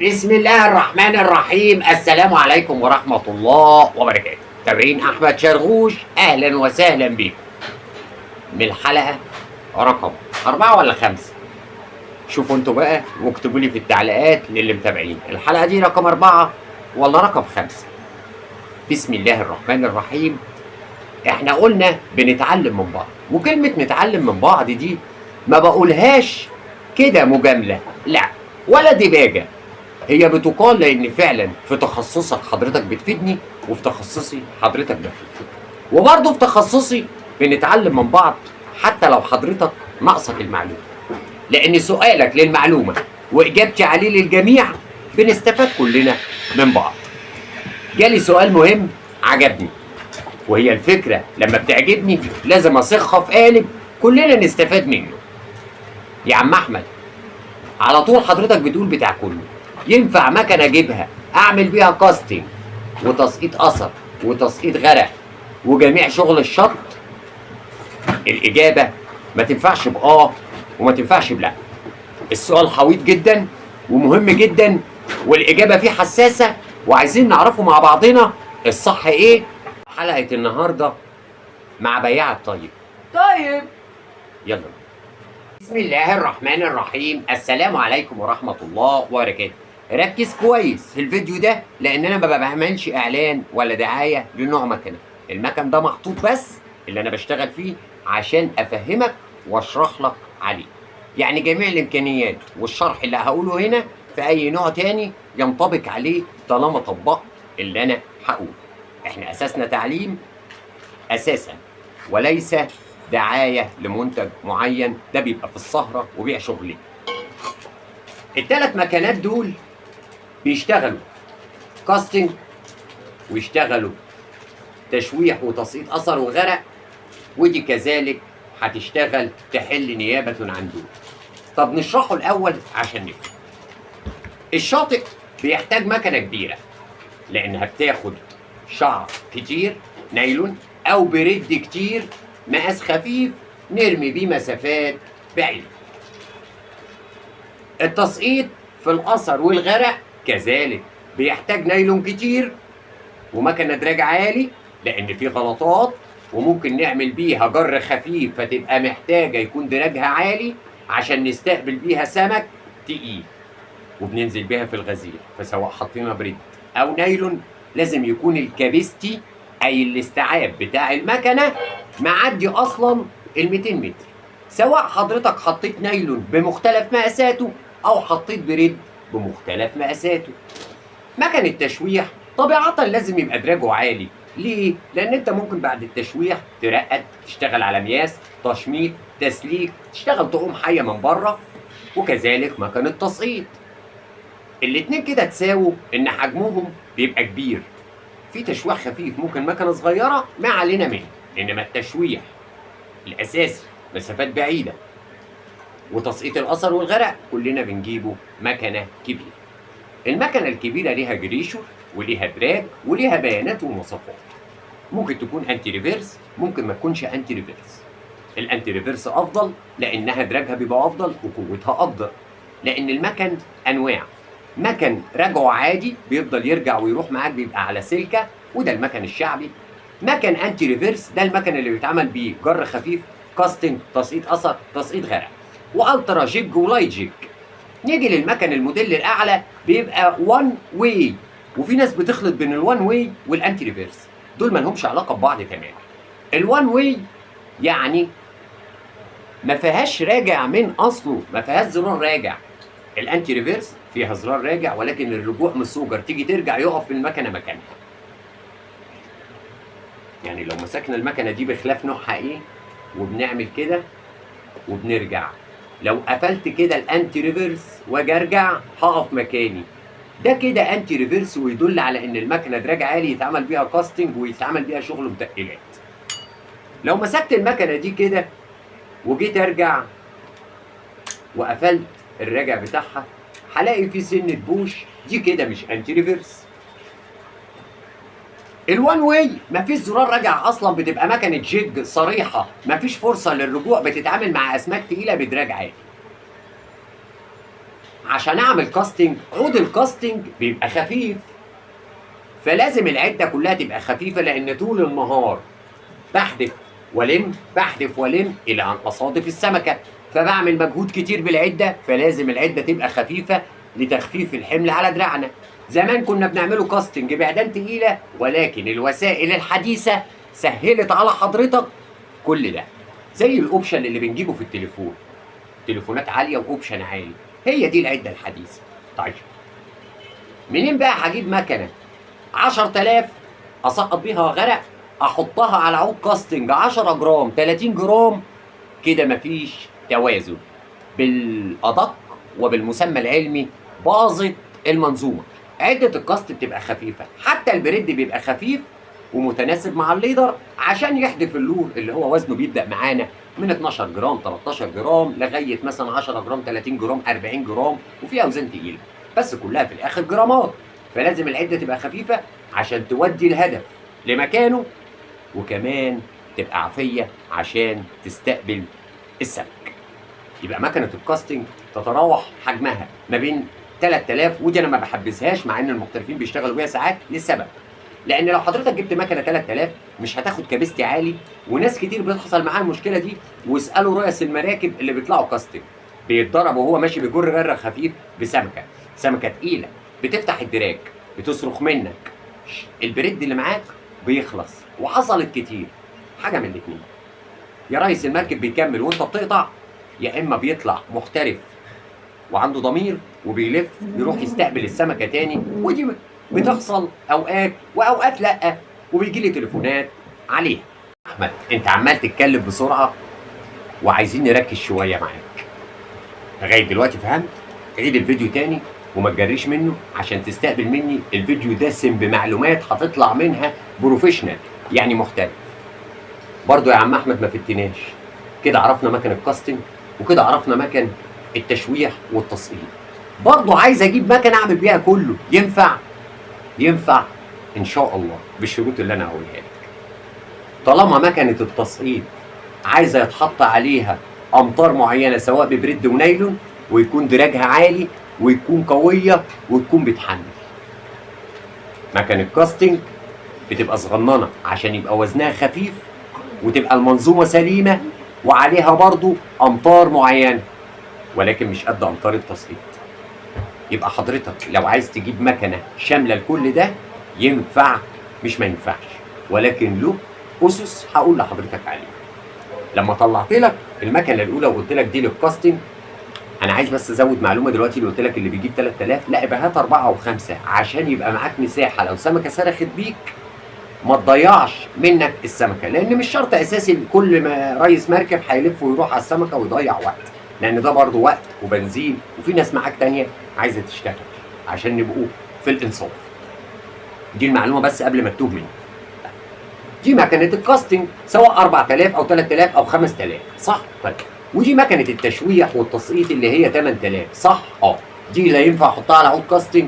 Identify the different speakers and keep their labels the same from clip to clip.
Speaker 1: بسم الله الرحمن الرحيم. السلام عليكم ورحمة الله وبركاته. تابعين أحمد شرغوش، أهلا وسهلا بكم من الحلقة رقم 4 ولا 5. شوفوا انتوا بقى واكتبوا لي في التعليقات للي متابعين الحلقة دي رقم 4 ولا رقم 5. بسم الله الرحمن الرحيم. احنا قلنا بنتعلم من بعض، وكلمة نتعلم من بعض دي ما بقولهاش كده مجاملة، لا ولا دباجة، هي بتقال لان فعلا في تخصصك حضرتك بتفيدني، وفي تخصصي حضرتك بتفيدني، وبرضه في تخصصي بنتعلم من بعض حتى لو حضرتك ناقصك المعلومة، لان سؤالك للمعلومة واجابتي عليه للجميع بنستفاد كلنا من بعض. جالي سؤال مهم عجبني، وهي الفكرة لما بتعجبني لازم أصيغها في قالب كلنا نستفاد منه. يا عم أحمد، على طول حضرتك بتقول بتاع كله، ينفع مكنة أجيبها أعمل بيها casting وتسقيط أثر وتسقيط غرق وجميع شغل الشط؟ الإجابة ما تنفعش بآه وما تنفعش بلأ. السؤال حويط جدا ومهم جدا، والإجابة فيه حساسة، وعايزين نعرفه مع بعضنا الصح إيه. حلقة النهاردة مع بياع الطيب.
Speaker 2: طيب
Speaker 1: يلا. بسم الله الرحمن الرحيم. السلام عليكم ورحمة الله وبركاته. ركز كويس في الفيديو ده، لأن أنا ما بعملش إعلان ولا دعاية لنوع مكنة. المكن ده محطوط بس اللي أنا بشتغل فيه عشان أفهمك وأشرح لك عليه. يعني جميع الإمكانيات والشرح اللي هقوله هنا في أي نوع تاني ينطبق عليه طالما طبقت اللي أنا هقوله. إحنا أساسنا تعليم أساسا، وليس دعاية لمنتج معين، ده بيبقى في السهرة وبيع شغلي. التلات مكانات دول بيشتغلوا casting، ويشتغلوا تشويح وتسقيط أثر وغرق، ودي كذلك هتشتغل تحل نيابة عن دول. طب نشرحه الأول عشان نفهم. الشاطئ بيحتاج مكنة كبيرة لأنها بتاخد شعر كتير نايلون أو برد كتير مقاس خفيف نرمي بيه مسافات بعيدة. التسقيط في الأثر والغرق كذلك بيحتاج نايلون كتير ومكنة drag عالي، لأن في غلطات وممكن نعمل بيها جر خفيف، فتبقى محتاجة يكون drag ها عالي عشان نستقبل بيها سمك تقيل، وبننزل بيها في الغزير. فسواء حطينا braid أو نايلون لازم يكون ال capacity أي الاستيعاب بتاع المكنة معدي أصلا ال 200 متر، سواء حضرتك حطيت نايلون بمختلف مقاساته أو حطيت braid بمختلف مقاساته. مكن التشويح طبيعة لازم يبقى drag ه عالي. ليه؟ لأن أنت ممكن بعد التشويح ترقد، تشتغل على مياس، تشميط، تسليك، تشتغل طعوم حية من بره، وكذلك مكن التسقيط. الاتنين كده تساووا إن حجمهم بيبقى كبير. في تشويح خفيف ممكن مكنة صغيرة ما علينا منه، إنما التشويح الأساسي مسافات بعيدة وتسقيط الأثر والغرق كلنا بنجيبه مكنة كبيرة. المكنة الكبيرة ليها pressure وليها drag وليها بيانات ومواصفات. ممكن تكون anti reverse، ممكن ما تكونش anti reverse. ال anti reverse افضل لانها drag ها بيبقى افضل وقوتها افضل، لان المكن انواع. مكن رجعه عادي بيفضل يرجع ويروح معاك، بيبقى على سلكه، وده المكن الشعبي. مكن anti reverse ده المكن اللي بيتعمل بيه جر خفيف، casting، تسقيط اثر، تسقيط غرق، و ultra jig و light jig. نيجي للمكن الموديل الاعلى بيبقى one way، وفي ناس بتخلط بين ال one way وال anti reverse، دول ما لهمش علاقة ببعض تماما. ال one way يعني ما فيهاش راجع من اصله، ما فيهاش زرار راجع. ال anti reverse فيها زرار راجع، ولكن الرجوع مسوجر، تيجي ترجع يقف في المكنه مكانها. يعني لو مسكنا المكنه دي بخلاف نوعها ايه وبنعمل كده وبنرجع، لو قفلت كده ال anti reverse واجي ارجع هقف مكاني. ده كده anti reverse، ويدل على ان المكنه drag عالي يتعمل بيها casting ويتعمل بيها شغل متقلات. لو مسكت المكنه دي كده وجيت ارجع وقفلت الراجع بتاعها هلاقي في سنة بوش، دي كده مش anti reverse. ال one way مفيش زرار راجع اصلا، بتبقى مكنه jig صريحه، مفيش فرصة للرجوع، بتتعامل مع اسماك تقيلة ب drag عالي. عشان اعمل casting، عود ال casting بيبقى خفيف، فلازم العدة كلها تبقى خفيفة، لان طول النهار بحدف ولم بحدف ولم الى ان اصادف السمكة، فبعمل مجهود كتير بالعده، فلازم العدة تبقى خفيفة لتخفيف الحمل على دراعنا. زمان كنا بنعمله casting بعدان تقيلة، ولكن الوسائل الحديثة سهلت على حضرتك كل ده، زي ال option اللي بنجيبه في التليفون، تليفونات عالية و option عالي، هي دي العدة الحديثة. طيب منين بقى هجيب مكنه 10000 اسقط بيها غرق، احطها على عود casting 10 جرام 30 جرام؟ كده مفيش توازن. بالادق وبالمسمى العلمي باظت المنظومة. عده ال cast بتبقى خفيفة، حتى ال braid بيبقى خفيف ومتناسب مع ال leader عشان يحدف ال lure اللي هو وزنه بيبدا معانا من 12 جرام 13 جرام لغاية مثلا 10 جرام 30 جرام 40 جرام، وفي اوزان تقيلة، بس كلها في الاخر جرامات. فلازم العدة تبقى خفيفة عشان تودي الهدف لمكانه، وكمان تبقى عافية عشان تستقبل السمك. يبقى مكنه ال casting تتراوح حجمها ما بين 3000، ودي انا ما بحبذهاش مع ان المحترفين بيشتغلوا بيها ساعات، للسبب لان لو حضرتك جبت مكنه 3000 مش هتاخد capacity عالي، وناس كتير بتحصل معاها المشكلة دي. واسالوا رؤس المراكب اللي بيطلعوا casting، بيتضرب وهو ماشي بيجر جره خفيف بسمكه، سمكة تقيلة بتفتح ال drag بتصرخ منك، ال braid اللي معاك بيخلص. وحصلت كتير. حاجة من الاثنين، يا ريس المركب بيكمل وانت بتقطع، يا اما بيطلع محترف وعنده ضمير وبيلف يروح يستقبل السمكة تاني، ودي بتحصل اوقات واوقات لا، وبيجي لي تليفونات عليها. احمد انت عمال تتكلم بسرعة وعايزين نركز شوية معاك. لغاية دلوقتي فهمت؟ عيد الفيديو تاني وما تجريش منه عشان تستقبل مني الفيديو دسم بمعلومات هتطلع منها professional، يعني محترف. برضو يا عم احمد ما فتناش كده، عرفنا مكن ال casting وكده عرفنا مكن التشويح والتسقيط. برضو عايز اجيب مكن اعمل بيها كله، ينفع؟ ينفع ان شاء الله بالشروط اللي انا هقولها لك. طالما مكنه التسقيط عايزه يتحط عليها امتار معينة، سواء ب braid ونايلون، ويكون drag ها عالي ويكون قوية وتكون بتحمل. مكنه casting بتبقى صغننه عشان يبقى وزنها خفيف وتبقى المنظومة سليمة وعليها برضو امتار معينة، ولكن مش قد امتار التسقيط. يبقى حضرتك لو عايز تجيب مكنه شاملة لكل ده ينفع، مش ما ينفعش، ولكن له اسس هقول لحضرتك عليها. لما طلعت لك المكنه الاولى وقلت لك دي لل casting، انا عايز بس ازود معلومة دلوقتي. اللي قلت لك اللي بيجيب 3000، لا يبقى هات 4 و5 عشان يبقى معاك مساحة لو سمكة صرخت بيك ما تضيعش منك السمكة، لان مش شرط اساسي كل ما ريس مركب هيلف ويروح على السمكة ويضيع وقت، لان ده برضه وقت وبنزين وفي ناس معاك تانية عايزه تشتغل، عشان نبقوا في الانصاف. دي المعلومة بس قبل ما تتوه مني. دي مكنه ال casting سواء 4000 او 3000 او 5000، صح؟ طيب ودي مكنه التشويح والتسقيط اللي هي 8000، صح؟ دي لا ينفع احطها على عود casting،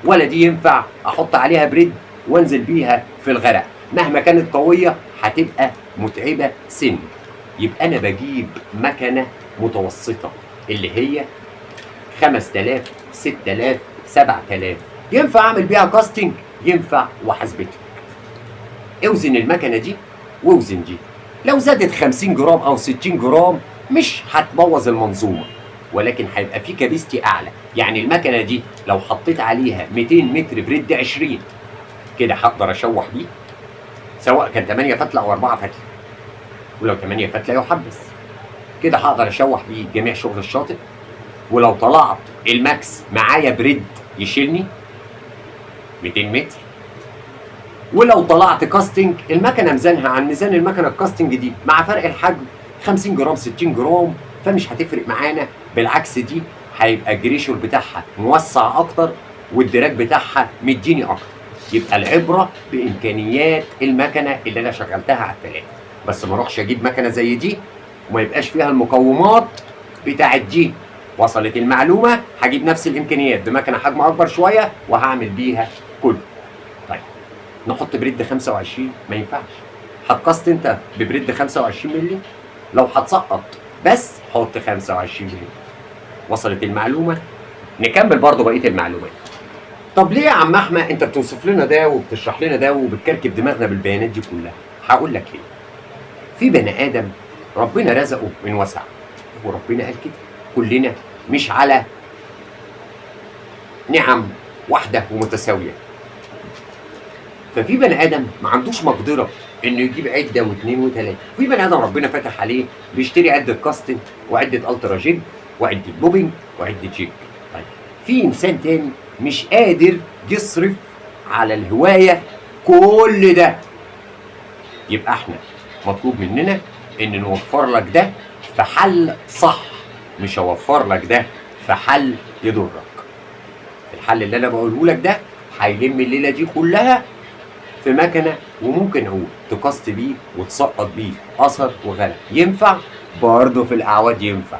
Speaker 1: ولا دي ينفع احط عليها braid وانزل بيها في الغرق، مهما كانت قوية هتبقى متعبة سن. يبقى انا بجيب مكنه متوسطه اللي هي 5000 6000 7000، ينفع اعمل بيها casting؟ ينفع، وحسبتها. اوزن المكنه دي واوزن دي، لو زادت 50 جرام او 60 جرام مش هتبوظ المنظومة، ولكن هيبقى في capacity اعلى. يعني المكنه دي لو حطيت عليها 200 متر braid 20 كده هقدر اشوح بيه، سواء كان 8 فتله او 4 فتله، ولو 8 فتله يحبس كده هقدر اشوح بيه جميع شغل الشاطئ. ولو طلعت ال max معايا braid يشيلني 200 متر. ولو طلعت casting المكنه ميزانها عن ميزان المكنه ال casting دي مع فرق الحجم 50 جرام 60 جرام، فمش هتفرق معانا. بالعكس دي هيبقى ال pressure بتاعها موسع اكتر وال drag بتاعها مديني اكتر. يبقى العبرة بامكانيات المكنه اللي انا شغلتها على الثلاثة، بس ما اروحش اجيب مكنه زي دي وما يبقاش فيها المقومات بتاعت دي. وصلت المعلومة؟ هجيب نفس الامكانيات بمكنه حجم اكبر شوية وهعمل بيها كله. طيب نحط braid 25؟ ما ينفعش. هت cast انت ب braid 25 مللي؟ لو هتسقط بس حط 25 مللي. وصلت المعلومة؟ نكمل برضو بقية المعلومات. طب ليه يا عم احمد انت بتوصف لنا ده وبتشرح لنا ده وبتكركب دماغنا بالبيانات دي كلها؟ هقول لك ليه. في بني ادم ربنا رزقه من وسع، وربنا قال كده كلنا مش على نعم واحدة ومتساويه. ففي بني ادم ما عندوش مقدره انه يجيب عده واثنين وثلاثة، في بني ادم ربنا فتح عليه بيشتري عده casting وعده ultra jig وعده popping وعده jig. طيب في انسان تاني مش قادر يصرف على الهواية كل ده، يبقى احنا مطلوب مننا ان نوفر لك ده في حل صح، مش اوفر لك ده في حل يضرك. الحل اللي انا بقوله لك ده هيلم الليلة دي كلها في مكنه، وممكن عود تقصت بيه وتسقط بيه اثر وغلق. ينفع برضه في الاعواد، ينفع.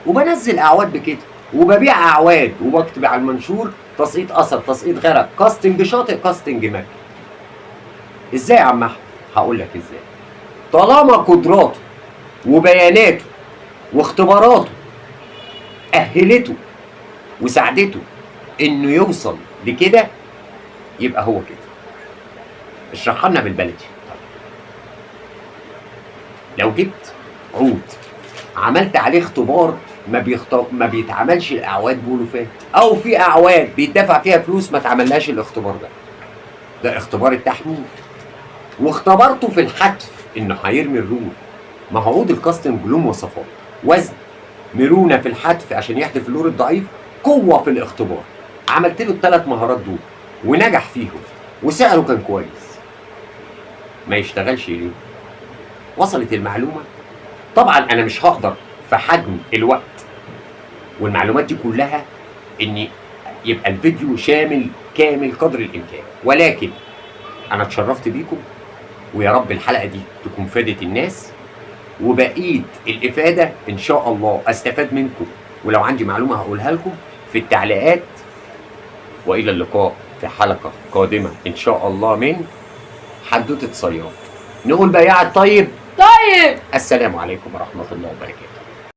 Speaker 1: وبنزل اعواد بكده، وببيع اعواد، وبكتب على المنشور تسقيط اثر، تسقيط غرق، casting شاطئ، casting مركب. ازاي يا عم احمد؟ هقول لك ازاي. طالما قدراته وبياناته واختباراته اهلته وساعدته انه يوصل لكده، يبقى هو كده. اشرحها لنا بالبلدي. طيب لو جبت عود عملت عليه اختبار ما بيتعملش الاعواد بولوفات، او في اعواد بيدفع فيها فلوس ما اتعملهاش الاختبار ده، ده اختبار التحميل، واختبرته في الحتف انه هيرمي ال lure. ما هو عود ال casting له مواصفات: وزن، مرونة في الحتف عشان يحدف ال lure الضعيف، قوة في الاختبار. عملت له الثلاث مهارات دول ونجح فيهم وسعره كان كويس، ما يشتغلش ليه؟ وصلت المعلومة؟ طبعا انا مش هقدر في حجم الوقت والمعلومات دي كلها ان يبقى الفيديو شامل كامل قدر الامكان، ولكن انا اتشرفت بيكم، ويا رب الحلقة دي تكون فادت الناس، وبقية الافادة ان شاء الله استفاد منكم، ولو عندي معلومة هقولها لكم في التعليقات. والى اللقاء في حلقة قادمة ان شاء الله من حدوتة صياد. نقول بياع الطيب.
Speaker 2: طيب.
Speaker 1: السلام عليكم ورحمة الله وبركاته.